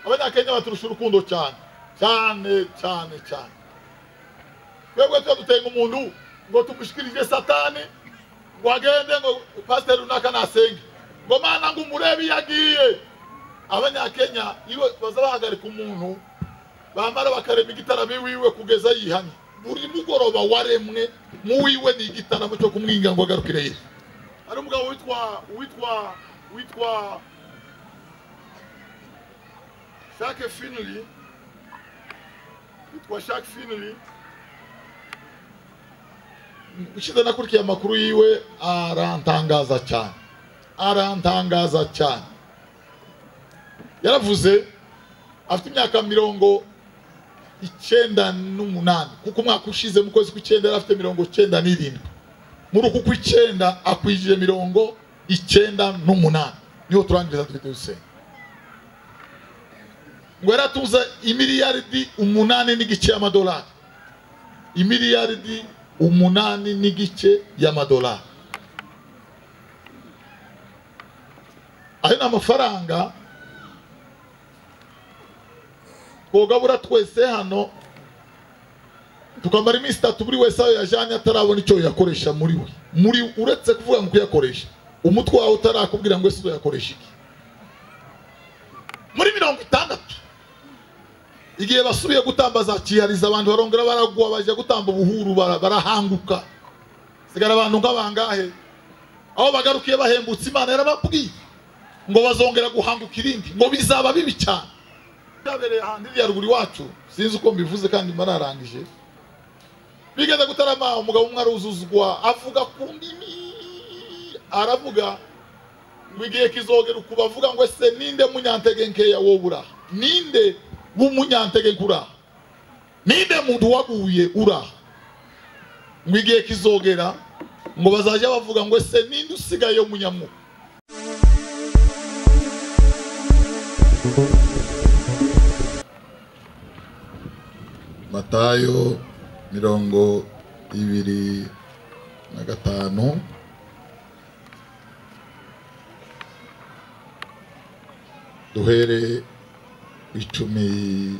Abanyakenya baturusha urukundo cyane cyane cyane cyane. Twebwe tuba dutenga umuntu ngo tumushikirije Satani ngo agende ngo pasiteri runaka nasenge ngo mana ngo umurebe iyo agiye. Abanyakenya iyo baza bahagarika umuntu bamara bakarema igitaramo iwiwe kugeza yihanye. Buri mugoroba waremwe mu wiwe ni igitaramo cyo kumwinga ngo agarukire Yesu. Hari umugabo witwa Jacques Finley, witwa Jacques Finley. Ushize nakurikiye amakuru yiwe arantangaza cyane, arantangaza cyane. Yaravuze afite imyaka 98, kuko umwaka ushize mu kwezi kw'icyenda yari afite 97. Muri uku kw'icyenda akwijije 98. Niho turangiriza dufite gusenga. Ngo yaratuza imiliyaridi 8.5 y'amadolari, imiliyaridi 8.5 y'amadolari. Ayo ni amafaranga twogabura twese hano tukamara iminsi 3 buri wese ayo yajanye atarabona icyo yakoresha muri we. Muri uretse kuvuga ngo kuyakoresha, umutwe wawe utarakubwira ngo ese uyakoresha iki. Muri 60 igihe basubiye gutamba za kihariza abantu barongera baragwa baje gutamba ubuhuru barahanguka. Sigara abantu ngabangahe aho bagarukiye bahembutse. Imana yarababwiye ngo bazongera guhanguka irindi, ngo bizaba bibi cyane. Byabereye ahandi ya ruguru iwacu, sinzi uko mbivuze kandi mararangije. Bigeze gutarama umugabo umwe aruzuzwa avuga ku ndimi, aravuga ngo igihe kizogera ukubavuga ngo ese ninde munyantege nkeya wobura, ninde w'umunyantege nkura, ninde muntu waguye ura. Ngo igihe kizogera ngo bazajya bavuga ngo ese ninde usigaye umunyamuka. Matayo 25. Duhere 10.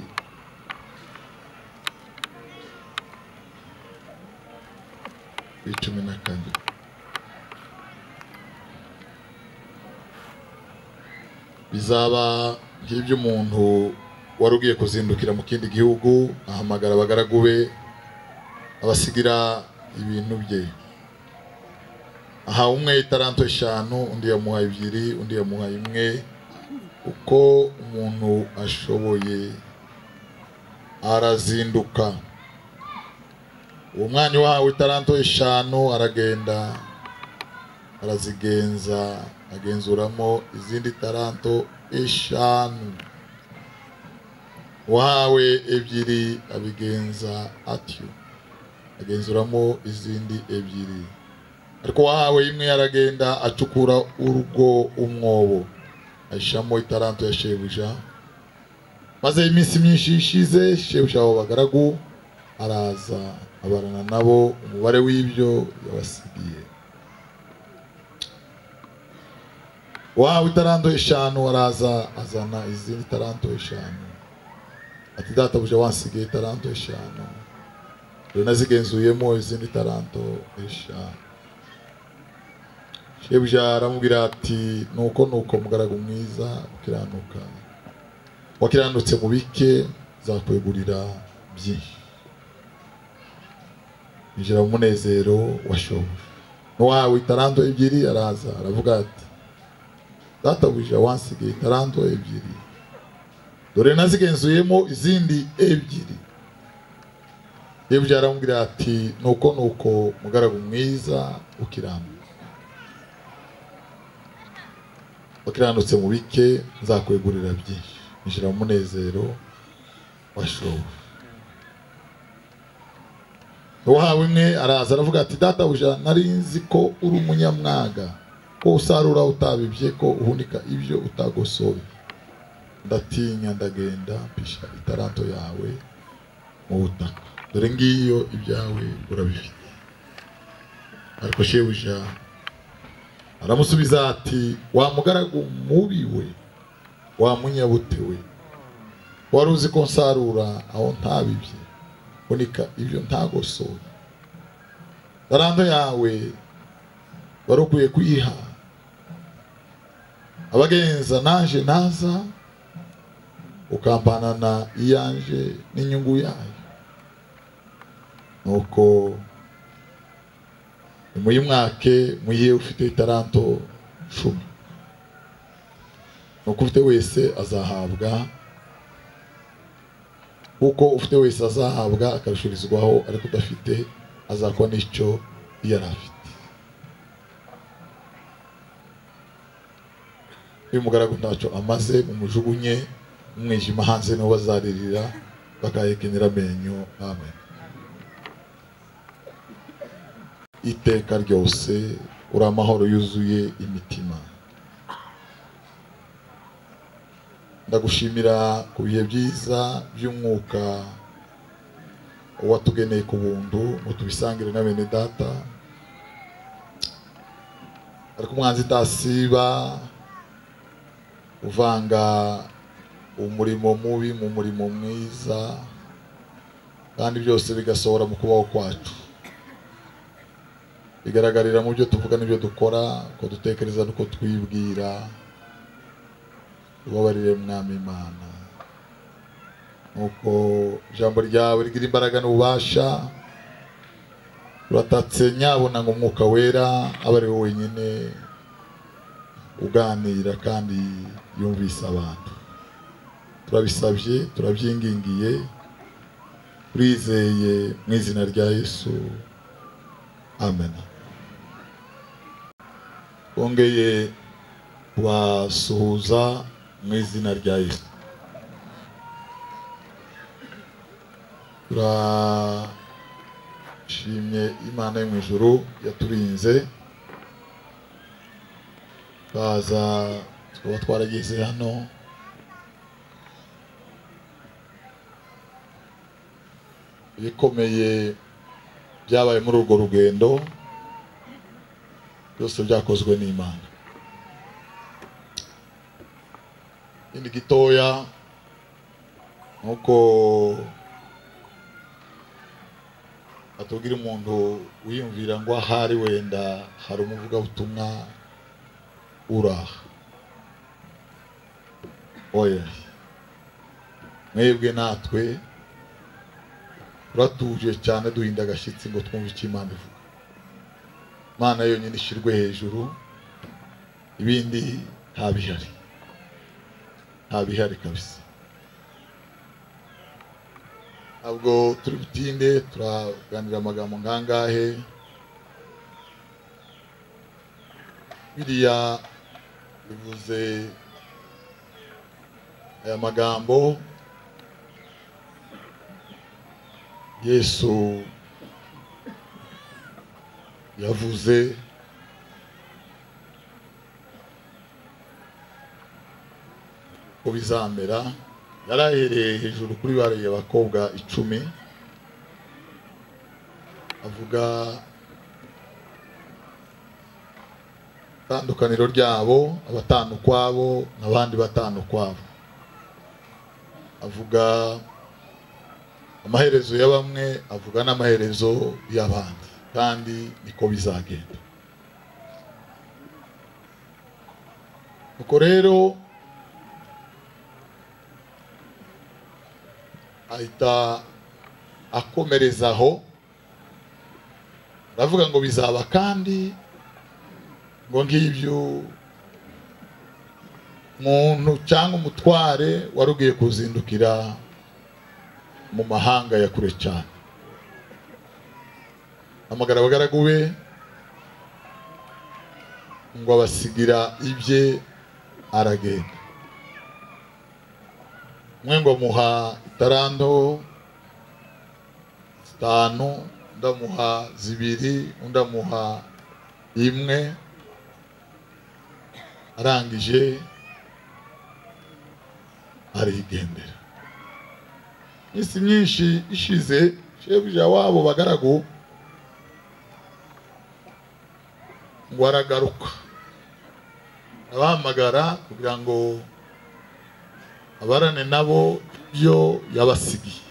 14. Bizaba nk'iby'umuntu wari ugiye kuzindukira mu kindi gihugu, ahamagara abagaragu be abasigira ibintu bye. Aha umwe itaranto 5, undi yamuha 2, undi yamuha 1, uko umuntu ashoboye arazinduka. Uwo mwanya wahawe itaranto 5 aragenda arazigenza, agenzuramo izindi taranto 5. Wahawe 2 abigenza atyo, agenzuramo izindi 2. Ariko wahawe 1 aragenda acukura urugo umwobo, ashamo itaranto ya shebuja. Maze iminsi myinshi ishize, shebuja abo bagaragu araza abarana nabo umubare w'ibyo yabasigiye. Wahawe itaranto 5 araza azana izindi taranto 5. Ati databuja wansigiye itaranto 5, rero nazigenzuyemo izindi taranto 5. Shebuja aramubwira ati nuko nuko mugaragu mwiza ukiranuka, wakiranutse mu bike zakwegurira byinshi, injira mu munezero wa shobuja. N'uwahawe itaranto 2 araza aravuga ati databuja wansigiye itaranto 2, dore nazigenzuyemo izindi 2. Shebuja aramubwira ati nuko nuko mugaragu mwiza ukiranuka, wakiranutse mu bike nzakwegurira byinshi, injira mu munezero wa shobuja. Uwahawe 1 araza aravuga ati databuja nari nzi ko uri umunyamwaga, ko usarura utabibye, ko uhunika ibyo utagosoye. Ndatinya ndagenda mpisha itaranto yawe mu butaka, dore ngiyo ibyawe urabifite. Ariko shebuja aramusubiza ati wa mugaragu mubi we, wa munyabute we, Wari uzi ko nsarura aho ntabibye, unika ibyo ntagosoye. Taranto yawe wari ukwiye kuyiha abagenza, naje naza ukampanana iyanje n'inyungu yayo. Nuko muyimwake muyihe ufite itaranto 10. Nuko ufite wese azahabwa, kuko ufite wese azahabwa akarushirizwaho, ariko udafite azakwa n'icyo yari afite. Uyu mugaragu ntacyo amaze, mumujugunye umwijima hanze, niho bazaririra bakahekenyera amenyo. Amen. Iteka ryose uri amahoro yuzuye imitima. Ndagushimira ku bihe byiza by'umwuka watugeneye ku buntu ngo tubisangire na bene data. Ariko umwanzi utasiba uvanga umurimo mubi mu murimo mwiza, kandi byose bigasohora mu kubaho kwacu, bigaragarira mu byo tuvuga n'ibyo dukora, ko dutekereza n'uko twibwira. Ubabarire Mwami Imana, nuko ijambo ryawe rigira imbaraga n'ububasha. Uratatse nyabona ngo Umwuka Wera abe ari we wenyine uganira kandi yumvise abantu. Turabisabye, turabyingingiye, turizeye mu izina rya Yesu. Amen. Bongeye kubasuhuza mu izina rya Yesu. Turashimye Imana yo mu ijuru yaturinze, baza tukaba twarageze hano. Ibikomeye byabaye muri urwo rugendo byose byakozwe n'Imana. Ikindi gitoya nuko atubwira umuntu wiyumvira ngo ahari wenda hari umuvugabutumwa uraha. Oya, mwebwe natwe turatuje cyane, duhinda agashyitsi ngo twumve icyo Imana ivuga. Imana yonyine ishyirwe hejuru, ibindi nta bihari, nta bihari kabisa. Ntabwo turi butinde, turaganira amagambo ngangahe. Biriya bivuze aya magambo Yesu yavuze ko bizamera. Yarahereye hejuru kuri bariya bakobwa 10, avuga itandukaniro ryabo, abatanu kwabo n'abandi batanu kwabo. Avuga amaherezo ya bamwe, avuga n'amaherezo y'abandi, kandi niko bizagenda. Nuko rero ahita akomerezaho, aravuga ngo bizaba kandi ngo ngibyo muntu cyangwa umutware warugiye kuzindukira mu mahanga ya kure cyane. Amagara abagaragu be ngo abasigira ibye aragenda. Umwe ngo amuha itaranto 5, undi amuha 2, undi amuha 1. Arangije arigendera. Iminsi myinshi ishize, shebuja wabo bagaragu ngo aragaruka, abahamagara kugira ngo abarane nabo ibyo yabasigiye.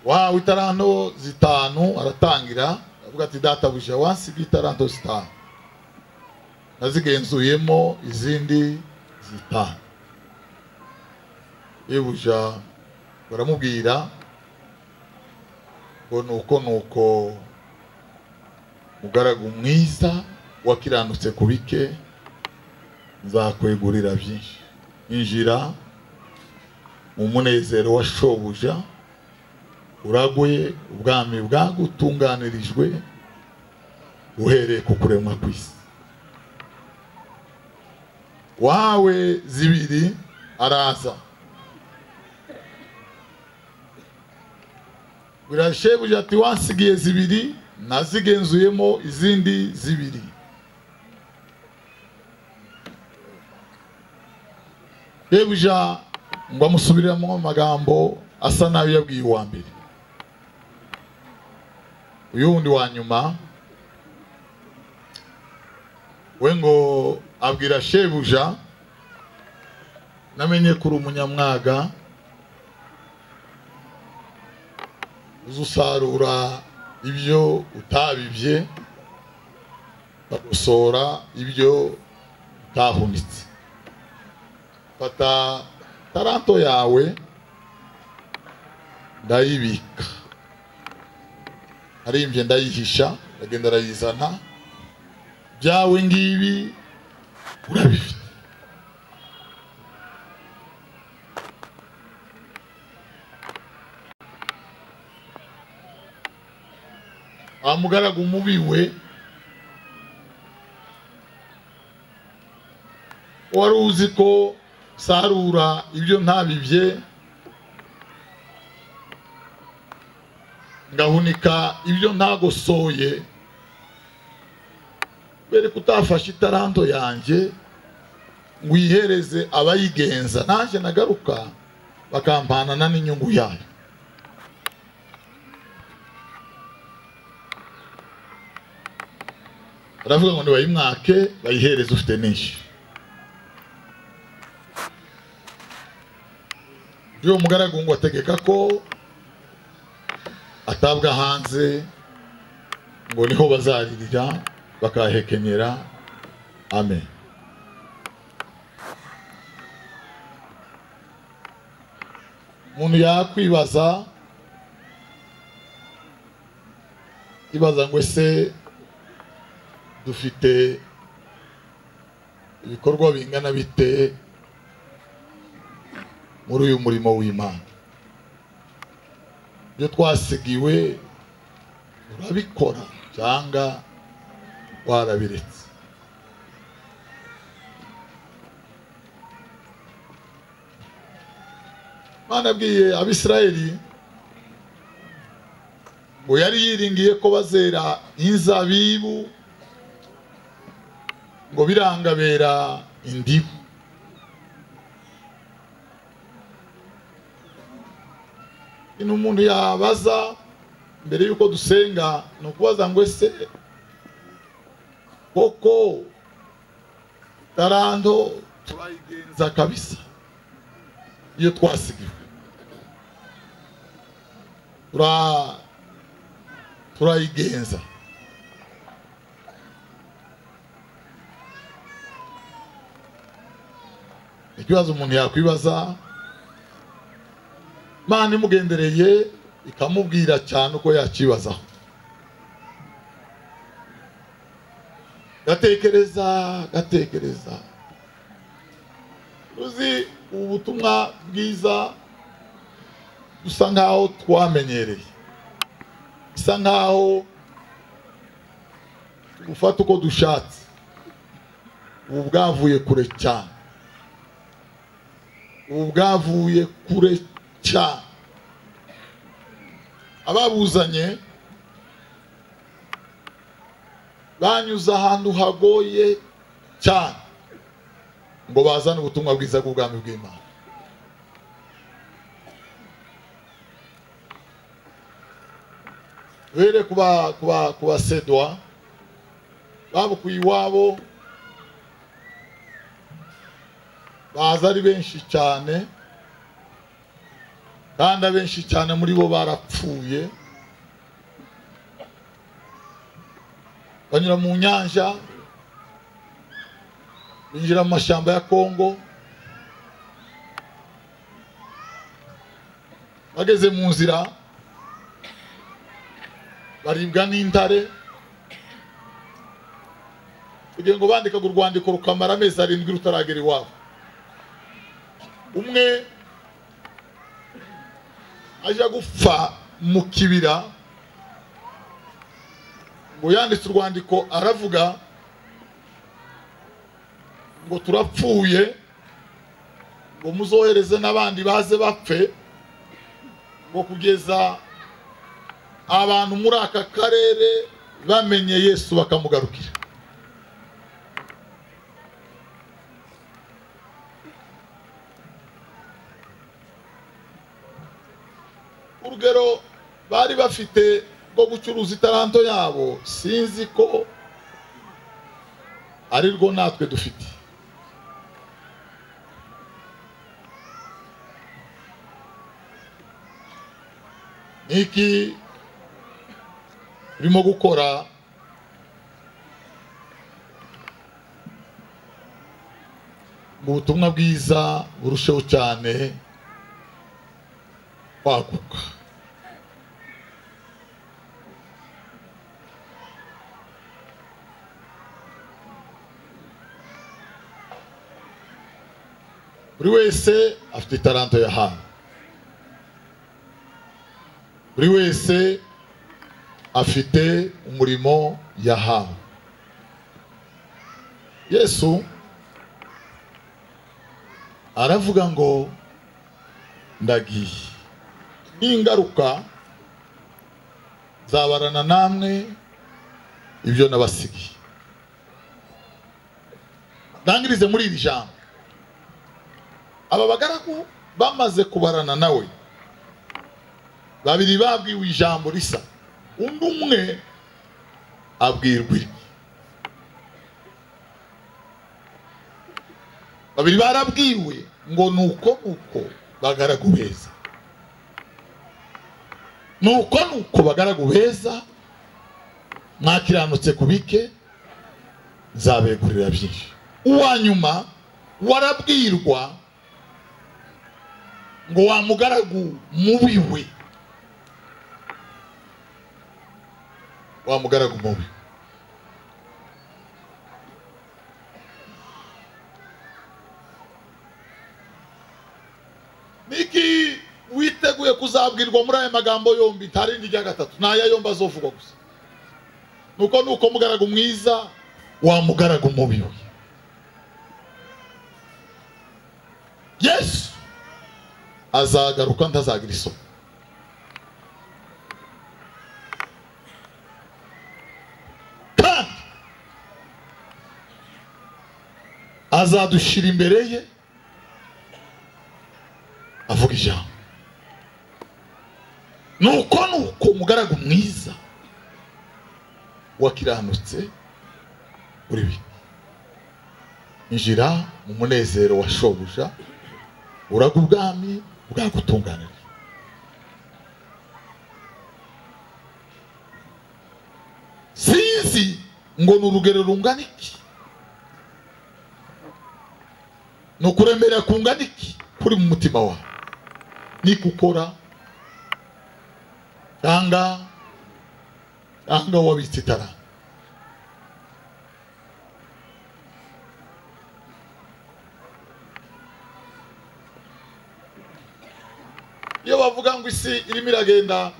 Wawe itaranto 5 aratangira avuga ati databuja wansigiye itaranto 5 nazigenzuyemo izindi 5. Shebuja baramubwira ngo nuko mugaragu mwiza wakiranutse ku bike nzakwegurira byinshi, injira mu munezero wa shobuja, uraguye ubwami bwagutunganirijwe uhereye ku kuremwa kw'isi. Wawe 2 araza bwira shebuja ati wansigiye 2 nazigenzuyemo izindi 2. Shebuja ngo amusubiriramo amagambo asa nayo yabwiye uwa mbere. Uyu wundi wa nyuma we ngo abwira shebuja namenye kuri umunyamwaga uzusarura ibyo utabibye bagosora ibyo utahunitse. Fata taranto yawe ndayibika, arimbye ndayihisha, ndagenda arayizana, byawe ngibi urabifite. Amugaragu mubi we wari uzi ko sarura ibyo ntabibye ngahunika ibyo ntagosoye, bere kutafashe itaranto yanjye ngo uyihereze abayigenza, nanjye nagaruka bakampanana n'inyungu yayo. Aravuga ngo nibayimwake bayihereze ufite nyinshi. Uyu mugaragu ngo ategeka ko atabwa hanze, ngo niho bazaririra bakahekenyera. Amen. Umuntu yakwibaza ibaza ngo ese dufite ibikorwa bingana bite muri uyu murimo w'Imana? Ibyo twasigiwe urabikora cyangwa warabiretse? Imana abwiye Abisirayeli ngo yari yiringiye ko bazera inzabibu ngo birangabera indibu. Ino umuntu yabaza mbere yuko dusenga ni ukubaza ngo ese koko taranto turayigenza kabisa iyo twasigiwe? Turayigenza. Ikibazo umuntu yakwibaza, Imana imugendereye ikamubwira cyane uko yakibazaho. Gatekereza, gatekereza. Uzi ubutumwa bwiza dusa nkaho twamenyereye, bisa nkaho gufata uko dushatse. Ubu bwavuye kure cyane, ubu bwavuye kure cyane. Ababuzanye banyuze ahantu hagoye cyane ngo bazane ubutumwa bwiza bw'ubwami bw'Imana. Were kuba sedwa Babukuye iwabo baza ari benshi cyane, kandi abenshi cyane muri bo barapfuye, banyura mu nyanja, binjira mu mashyamba ya Kongo. Bageze mu nzira baribwa n'intare, kugira ngo bandikaga urwandiko rukamara amezi 7 rutaragera iwabo. Umwe aja gupfa mu kibira, ngo yanditse urwandiko aravuga ngo turapfuye, ngo muzohereze n'abandi baze bapfe, ngo kugeza abantu muri aka karere bamenye Yesu bakamugarukira. Urugero bari bafite rwo gucuruza itaranto yabo, sinzi ko ari rwo natwe dufite. Niki urimo gukora mu butumwa bwiza burusheho cyane kwaguka? Buri wese afite itaranto yahawe, buri wese afite umurimo yahawe. Yesu aravuga ngo ndagiye, n'ingaruka zabarana namwe ibyo nabasigiye. Ndangirize muri iri jambo. Aba bagaragu bamaze kubarana nawe, babiri babwiwe ijambo risa, undi umwe abwirwa irye. Babiri barabwiwe ngo nuko nuko bagaragu beza, nuko nuko bagaragu beza, mwakiranutse kubike nzabegurira byinshi. Uwa nyuma warabwirwa ngo wa mugaragu mubi we, wa mugaragu mubi. Niki witeguye kuzabwirwa muri aya magambo yombi? Ntarindi rya gatatu, naya yombi azovugwa gusa. Nuko nuko mugaragu mwiza, wa mugaragu mubi we. Yesu azagaruka ntazagira isoni. Kandi azadushira imbere ye avuga ijambo. Nuko nuko umugaragu mwiza wakiranutse uri bi, injira mu munezero wa shobuja, uraga ubwami bwagutunganira. Sinzi ngo ni urugero rungana iki, ni ukuremera kungana iki kuri mu mutima wawe, ni gukora cyangwa wabitse itara. Iyo bavuga ngo isi irimo iragenda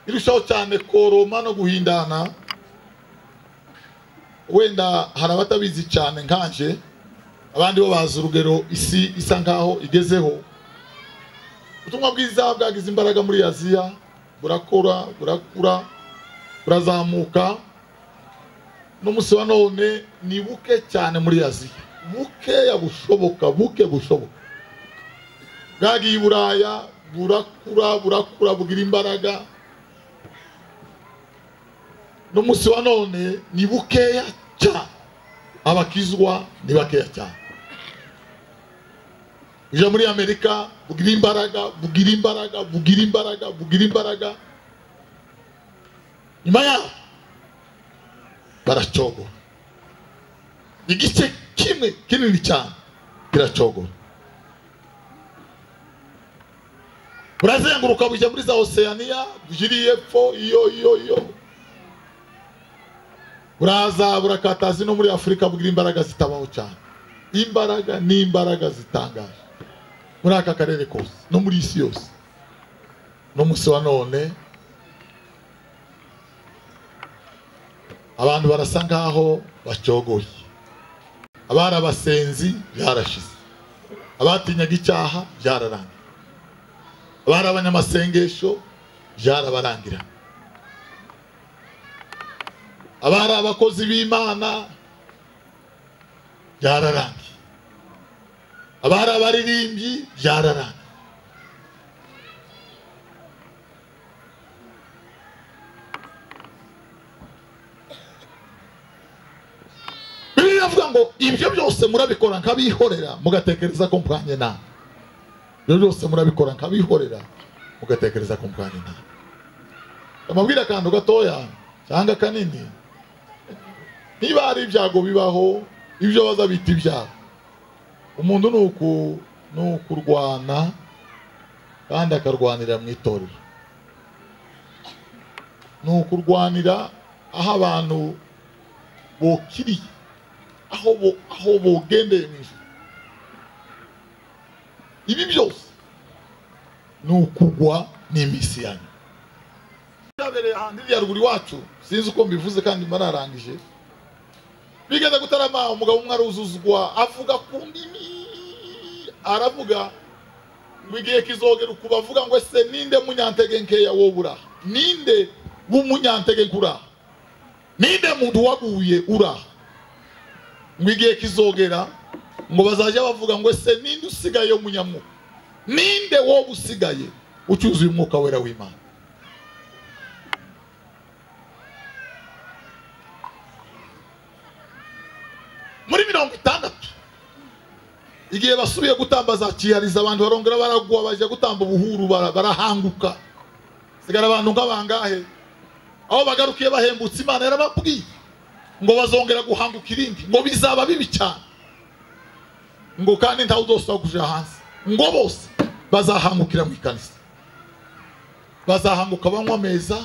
irushaho cyane koroma no guhindana, wenda hari abatabizi cyane nkanje, abandi bo bazi urugero isi isa nkaho igezeho. Ubutumwa bwiza bwagize imbaraga muri Aziya, burakora, burakura, burazamuka. N'umunsi wa none ni buke cyane muri Aziya, bukeya bushoboka, buke bushoboka. Bwagiye i Buraya, burakura, burakura, bugira imbaraga. N'umunsi wa none ni bukeya cyane, abakizwa ni bakeya cyane. Uja muri Amerika bugira imbaraga, bugira imbaraga, bugira imbaraga, bugira imbaraga, nyuma yaho baracogora. Igice kimwe kinini cyane kiracogora, burazenguruka bujya muri za Oceania, bujiriye epfo iyo iyo iyo, buraza burakataza no muri Afurika, bugira imbaraga zitabaho cyane. Imbaraga ni imbaraga zitangaje muri aka karere kose no muri isi yose. No munsi wa none abantu barasa nkaho bacogoye. Abari abasenzi byarashize, abatinyaga icyaha byararangiye, abari abanyamasengesho byarabarangira, abari abakozi b'Imana byararangiye, abari abaririmbyi byararangiye. Bibiliya iravuga ngo ibyo byose murabikora nkabihorera mugatekereza ko mpwanye nawe. Ibyo byose murabikora nkabihorera mugatekereza ko mpwanye nawe. Amabwira akantu gatoya cyangwa kanini, niba hari ibyago bibaho, ibyo baza bita ibyago, umuntu ni ukurwana kandi akarwanira mu itorero, ni ukurwanira aho abantu bokiriye, aho bogendeye mu ijuru. Ibi byose ni ukugwa n'iminsi yanyu. Byabereye ahantu hirya ruguru iwacu, sinzi uko mbivuze kandi mbararangije. Bigeze gutarama, umugabo umwe aruzuzwa avuga ku ndimi, aravuga ngo igihe kizogera ukubavuga ngo ese ninde munyantege nkeya wowe uraha, ninde w'umunyantege nkuraha, ninde muntu waguye uraha. Ngo igihe kizogera ngo bazajya bavuga ngo ese ninde usigaye umunyamwuka, ninde wowe usigaye ucyuzuye umwuka wera w'Imana. Muri 60 igihe basubiye gutamba za kihariza, abantu barongera baragwa bajya gutamba ubuhuru, barahanguka, sigara abantu nk'abangahe. Aho bagarukiye bahembutse, Imana yarababwiye ngo bazongera guhanguka irindi, ngo bizaba bibi cyane, ngo kandi ntawe uzosaba kuja hanze, ngo bose bazahangukira mu ikanisa, bazahanguka banywa ameza,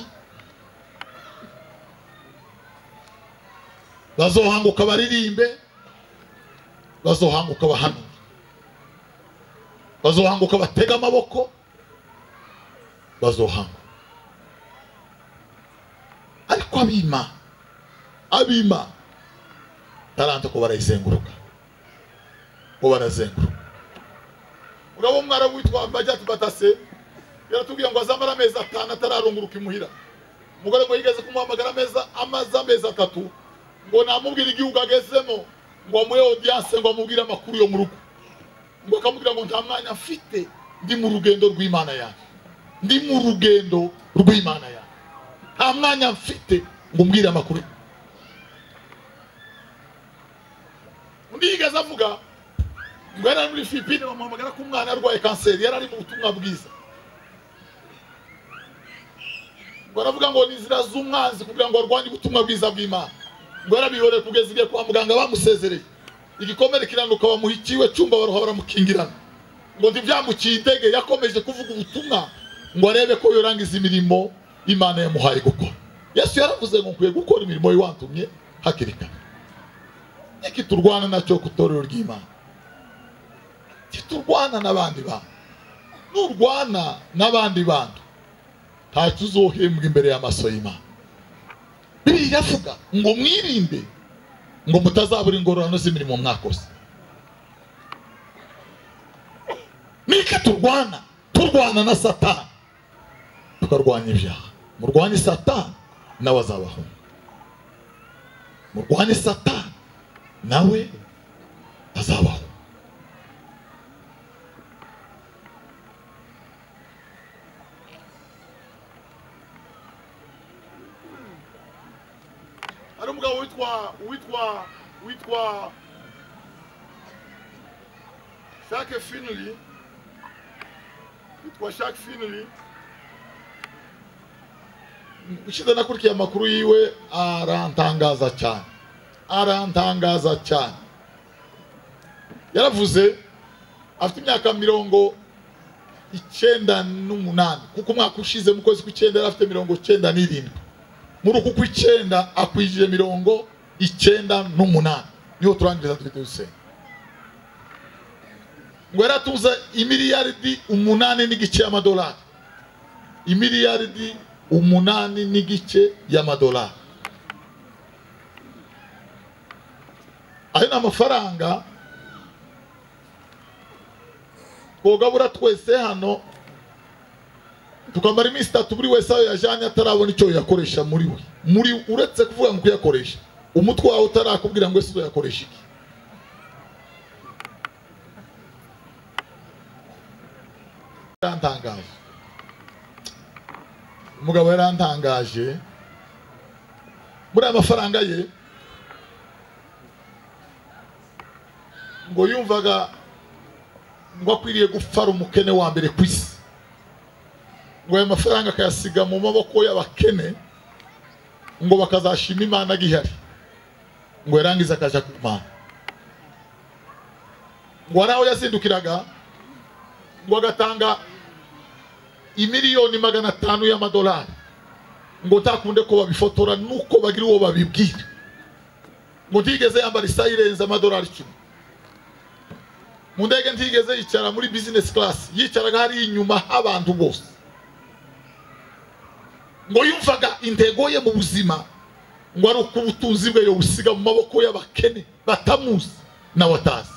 bazohanguka baririmbe, bazohanguka bahanure, bazohanguka batega amaboko, bazohanguka. Ariko abima talanta ko barayizenguruka, ko barazenguruka. Mugabo umwara witwa Bajat Batase yaratubwiye ngo azamara amezi 5 atararunguruka imuhira. Umugore ngo yigeze kumuhamagara amaze amezi 3 ngo namubwira igihugu agezemo, ngo amuhe audience, ngo amubwire amakuru yo mu rugo, ngo akamubwira ngo nta mwanya mfite, ndi mu rugendo rw'Imana yanjye, ndi mu rugendo rw'Imana yanjye, nta mwanya mfite ngo umbwire amakuru. Undi yigeze avuga ngo yari ari muri Filipine, bamuhamagara ko umwana arwaye kanseri, yari ari mu butumwa bwiza, ngo aravuga ngo ni inzira z'umwanzi kugira ngo arwanye ubutumwa bwiza bw'Imana. Ngo yarabihoreye kugeza igihe kwa muganga bamusezereye, igikomere kiranuka, bamuha ikiwe cyumba baruha baramukingirana, ngo ntibyamuciye intege, yakomeje kuvuga ubutumwa ngo arebe ko yorangiza imirimo Imana yamuhaye gukora. Yesu yaravuze ngo nkwiye gukora imirimo y'uwantumye hakiri kare. Iki turwana nacyo ku itorero ry'Imana, kiturwana n'abandi bantu. Nurwana n'abandi bantu ntacyo uzohembwa imbere y'amaso y'Imana. Bibiliya iravuga ngo mwirinde ngo mutazabura ingororano z'imirimo mwakoze. Niki turwana? Turwana na Satani, tukarwanya ibyaha. Murwanye Satani nawe azabahunga, murwanye Satani nawe azabaho. Hari umugabo witwa Witwa Jacques Finley, witwa Jacques Finley. Ushize nakurikiye amakuru yiwe arantangaza cyane, arantangaza cyane. Yaravuze afite imyaka 98, kuko umwaka ushize mu kwezi kw'icyenda yari afite 97. Muri uku kw'icyenda akwijije 98, niho turangiriza dufite dusenga. Ngo yaratuza imiliyaridi 8.5 y'amadolari, imiliyaridi 8.5 y'amadolari. Ayo ni amafaranga twogabura twese hano tukamara iminsi 3 buri wese ayo yajanye atarabona icyo yakoresha muri we. Muri uretse kuvuga ngo kuyakoresha, umutwe wawe utarakubwira ngo ese uyakoresha iki. Yarantangaje, umugabo yarantangaje muri aya mafaranga ye. Ngo yumvaga ngo akwiriye gupfara umukene wa mbere ku isi, ngo aya mafaranga akayasiga mu maboko y'abakene, ngo bakazashima Imana gihari, ngo yarangiza akaja ku Mana. Ngo ari aho yazindukiraga ngo agatanga imiliyoni 500 y'amadolari, ngo ntakunde ko babifotora nuko bagira uwo babibwira. Ngo ntigeze yambara isaha irenze amadolari 10. Mu ndege ntigeze yicara muri business class, yicaraga hari inyuma abantu bose. Ngo yumvaga intego ye mu buzima ngo ari uko ubutunzi bwe yobusiga mu maboko y'abakene batamuzi n'abatazi.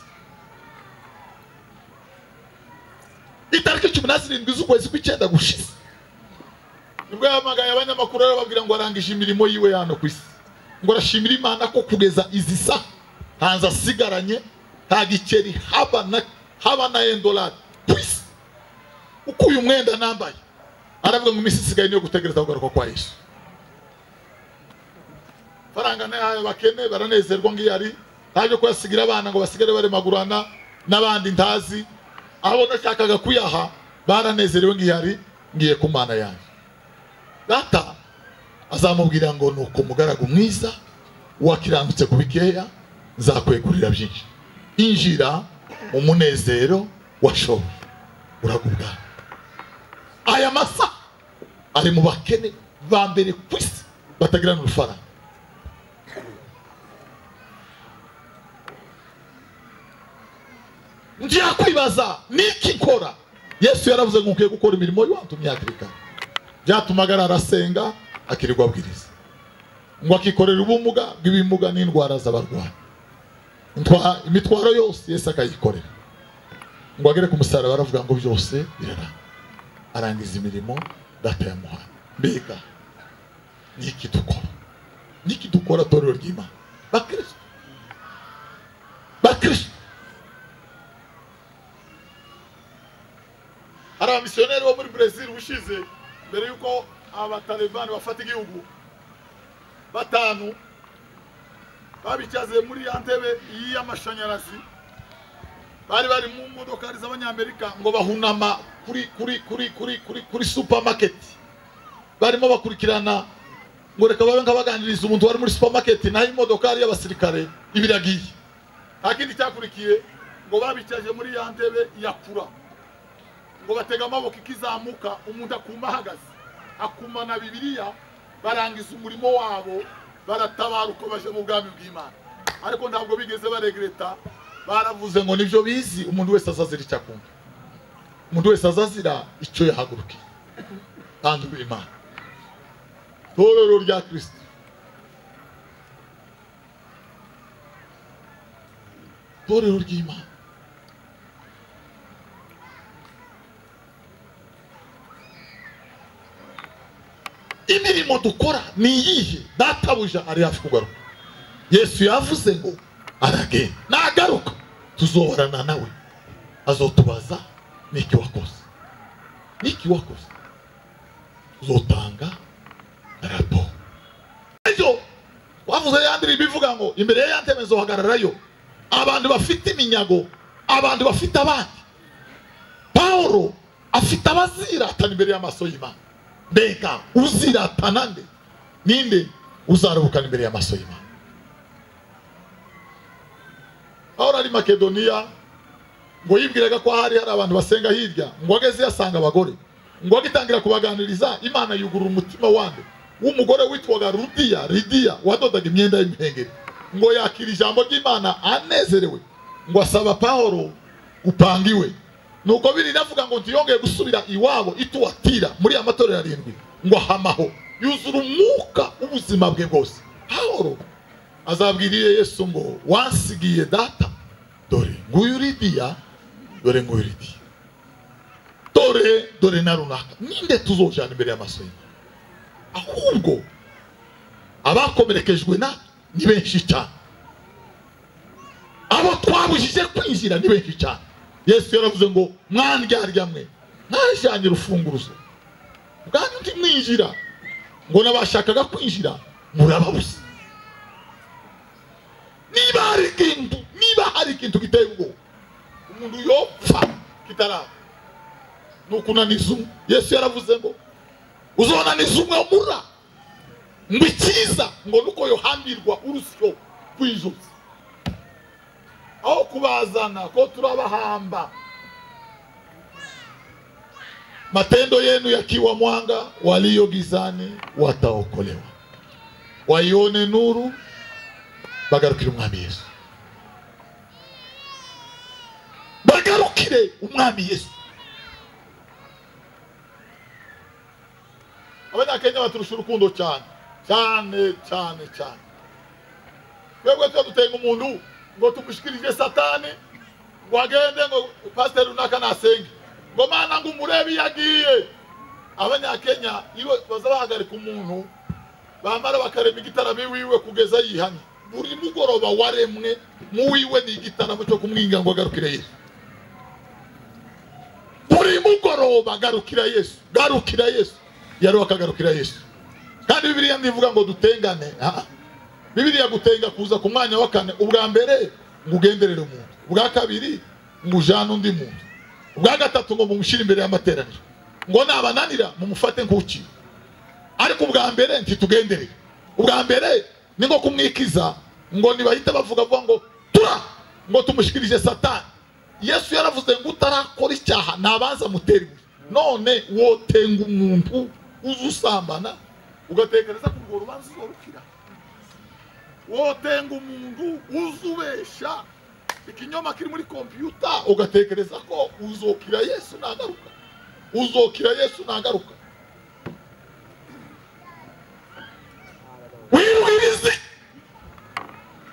Itariki 17 z'ukwezi kw'icyenda gushize nibwo yahamagaye abanyamakuru arababwira ngo arangije imirimo yiwe hano ku isi, ngo arashimira Imana ko kugeza izi saha hanze asigaranye nta giceri haba na $1 ku isi. Uko uyu mwenda nambaye, aravuga ngo iminsi isigaye niyo gutegereza kugaruka kwa Yesu. Faranga nayo bakene baranezerwa ngiyari, ntabyo kuyasigira abana ngo basigare baremagurana n'abandi ntazi. Abo nashakaga kuyaha baranezerewe ngiyari, ngiye ku Mana yanjye. Data azamubwira ngo nuko mugaragu mwiza wakirandutse ku bikeya, nzakwegurira byinshi, injira mu munezero wa showe uragubwa. Aya masa ari mu bakene ba mbere ku isi batagira n'urufaranga. Ngiye kwibaza niki nkora. Yesu yaravuze ngo ukwiye gukora imirimo y'uwantumye hakiri kare. Byatumaga arasenga akirirwa abwiriza, ngo akikorera ubumuga bw'ibimuga n'indwara z'abarwayi, imitwaro yose Yesu akayikorera. Ngo agere ku musaraba aravuga ngo byose birara, arangiza imirimo data yamuhaye. Mbega niki dukora, niki dukora torero ry'Imana, bakristo, bakristo. Hari abamisiyoneri bo muri Brazil ushize mbere yuko abatalibani bafata igihugu, 5 babicyaze muri ya ntebe y'amashanyarazi, bari mu modoka z'abanyamerika, ngo bahunama kuri kuri kuri kuri kuri kuri supermarket. Barimo bakurikirana ngo reka babe nkabaganiriza umuntu wari muri supermarket, naho imodoka ari y'abasirikare ibiragiye. Nta kindi cyakurikiye, ngo babicyaje muri ya ntebe ya kura, ngo batega amaboko ikizamuka, umuntu akuma ahagaze akumana Bibiliya, barangiza umurimo wabo baratabaruka baje mu bwami bw'Imana. Ariko ntabwo bigeze baregreta, baravuze ngo nibyo bizi, umuntu wese azazira icyo akunda, umuntu wese azazira icyo yahagurukiye. Kandi Imana, torero rya Kristo, torero ry'Imana. Imirimo dukora ni iyihe? Databuja ari hafi kugaruka. Yesu yavuze ngo aragenda, nagaruka tuzobarana nawe, azotubaza niki wakoze, niki wakoze, uzotanga raporo. Ejo wavuze yandiri bivuga ivuga ngo imbere ya ntebe nzohagararayo abantu bafite iminyago, abantu bafite abandi. Paulo afite abaziratana imbere y'amaso y'Imana. Mbega uziratana nde? Ninde uzarubukana imbere y'amaso y'Imana? Paulo ari Makedoniya, ngo yibwiraga ko hari abantu basenga hirya, ngo ageze yasanga abagore, ngo agitangira kubaganiriza, Imana yugurura umutima wande w'umugore witwaga Lidiya wadodaga imyenda y'imihengeri, ngo yakira ijambo ry'Imana anezerewe, ngo asaba Paulo gupanga iwe. Nuko biri navuga ngo ntiyongeye gusubira iwabo ituwatira muri amatorero arindwi, ngo ahamaho yuzura umwuka w'ubuzima bwe bwose. Paulo azabwiriye Yesu ngo wansigiye data, dore nguyu Lidiya, dore nguyu Lidiya, dore na runaka. Ninde tuzojana imbere y'amaso y'Imana? Ahubwo abakomerekejwe na ni benshi cyane, abo twabujije kwinjira ni benshi cyane. Yesu yaravuze ngo mwandyarya mwe mwajanye urufunguruzo ubwanyu ntimwinjira, ngo nabashakaga kwinjira murababuza. Niba hari ikintu giteye ubwoba umuntu yopfa kitaraba nukunaniza umwe. Yesu yaravuze ngo uzonaniza umwe mura ngo ikiza ngo nuko yohambirwa urusyo rw'ijosi, aho kubazana ko turabahamba. Matendo yenu yakiwa mwanga, walio gizani wataokolewa, waione nuru bagarukire umwami Yesu, bagarukire umwami Yesu. Abanyakenya baturusha urukundo cyane cyane cyane cyane. Twebwe tuba dutenga umuntu ngo tumushikirije Satani, ngo agende ngo pastor runaka nasenge, ngo mana ngo umurebe yagiye. Abanyakenya iwe baza bahagarika umuntu, bamara bakarema igitaramo iwiwe kugeza yihanye. Buri mugoroba waremwe muwiwe ni igitaramo cyo kumwinga ngo agarukire Yesu. Buri mugoroba garukira Yesu, garukira Yesu, yari akagarukira Yesu. Kandi Bibiliya ndivuga ngo dutengane. Bibiliya gutenga kuza ku mwanya wa kane. Ubwa mbere ngo ugenderere umuntu, ubwa kabiri ngo ujane undi muntu, ubwa gatatu ngo mumushyire imbere y'amateraniro, ngo nabananira mumufate nk'uki. Ariko ubwa mbere ntitugenderere. Ubwa mbere ni ngo kumwikiza, ngo nibahita bavuga ngo tura, ngo tumushikirije Satani. Yesu yaravuze ngo utarakora icyaha nabanza mutera ibuye. None wotenga umuntu uzusambana ugatekereza ko urwo rubanza uzorukira? Wotenga umuntu uzubesha ikinyoma kiri muri kompiyuta ugatekereza ko uzokira Yesu nagaruka? Uzokira Yesu nagaruka?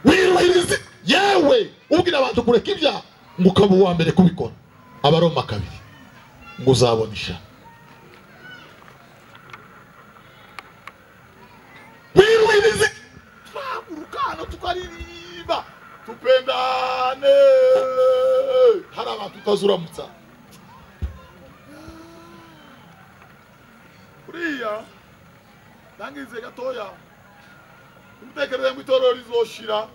Wiruhirize yewe ubwira abantu kureka ibyaha ngo ukaba uwa mbere kubikora. Abaroma 2 ngo uzabona isha. Wiruhirize twahaguruka tukaririmba tupendane, hari abantu utazuramutsa. Uriya ndangize gatoya, umutekereze ngo itorero rizoshira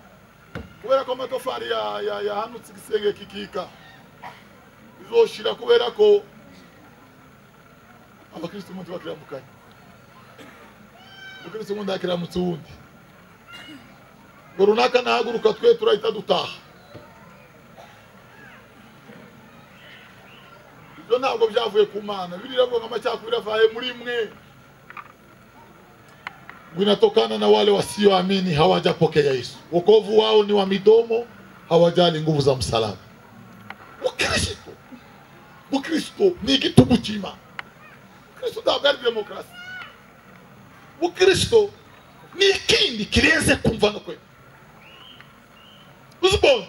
kubera ko amatafari yahanutse igisenge kikika, rizoshira kubera ko abakristo umuntu bakiramukanye, umukristo umuntu akiramutse uwundi, ngo runaka nahaguruka twe turahita dutaha. Ibyo ntabwo byavuye ku Mana. Bibiliya iravuga ngo amacakubiri avaye muri mwe, inatokana na wale wasioamini, hawajapokea Yesu. Wokovu wao ni wa midomo, hawajali nguvu za msalaba. Mukristo ni igitugu cy'Imana. Mukristo ntabwo ari demokarasi. Mukristo ni ikindi kirenze kumva no kwemera. Uzibona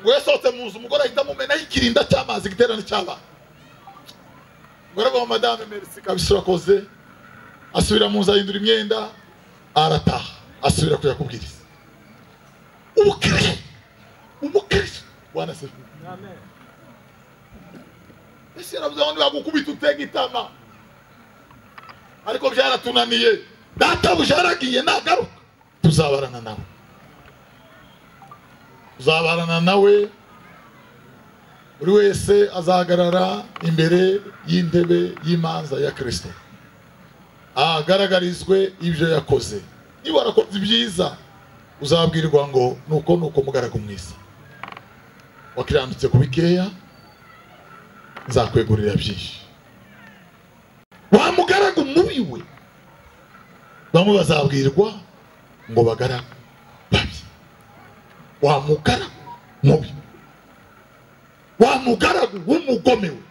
ngo yasohotse mu nzu, umugore ahita amumenaho ikirinda cy'amazi, igiterane cy'abana. Ngo aravuga madame merci kabisa urakoze. Asubira mu nzu ahindura imyenda, arataha, asubira kujya kubwiriza. Umukristo Bwana asifiwe. Amen. Ese yaravuze ngo bagukubita utega itama, ariko byaratunaniye. Databuja yaragiye, nagaruka tuzabarana nawe. Uzabarana nawe. Buri wese azahagarara imbere y'intebe y'imanza ya Kristo, agaragarizwe ibyo yakoze. Niba warakoze ibyiza uzabwirwa ngo nuko nuko mugaragu mwiza, wakiranutse ku bikeya nzakwegurira byinshi. Wa mugaragu mubi we, bamwe bazabwirwa ngo bagaragu babi. Wa mugaragu mubi, wa mugaragu w'umugome we.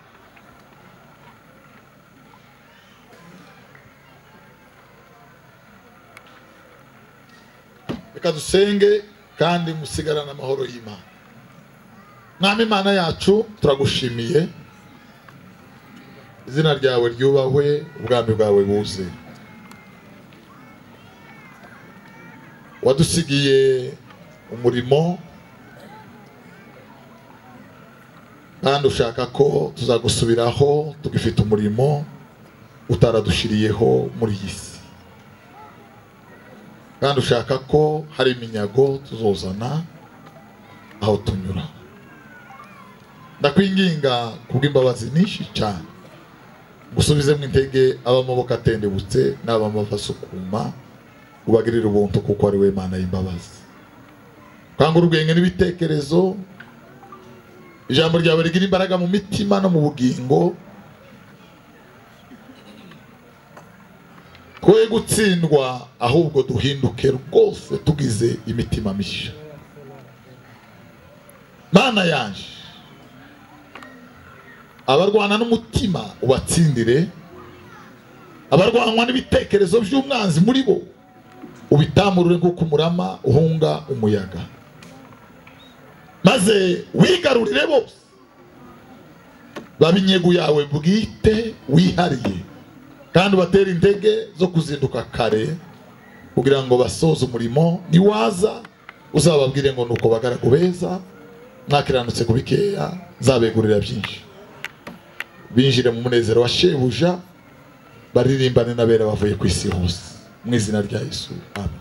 Reka dusenge kandi musigarane amahoro y'Imana. Mwami Imana yacu, turagushimiye, izina ryawe ryubahwe, ubwami bwawe buze. Wadusigiye umurimo kandi ushaka ko tuzagusubiraho tugifite umurimo utaradushiriyeho muri iyi si, kandi ushaka ko hari iminyago tuzozana aho tunyura. Ndakwinginga kubw'imbabazi nyinshi cyane, gusubizemo intege abamaboko atendebutse n'abamava asukuma, ubagirire ubuntu kuko ari we Mana y'imbabazi. Kangura ubwenge n'ibitekerezo, ijambo ryawe rigira imbaraga mu mitima no mu bugingo, twe gutsindwa ahubwo duhinduke rwose tugize imitima mishya. Mana yanje, abarwana n'umutima ubatsindire, abarwanwa n'ibitekerezo by'umwanzi muri bo ubitamurure nk'uko umurama uhunga umuyaga, maze wigarurire bose babe inyegu yawe bwite wihariye, kandi ubatere intege zo kuzinduka kare kugira ngo basoze umurimo. Niwaza uzababwire ngo nuko bagaragu beza, mwakiranutse ku bikeya nzabegurira byinshi. Binjire mu munezero wa shebuja, baririmbane n'abera bavuye ku isi hose. Mu izina rya Yesu, amen.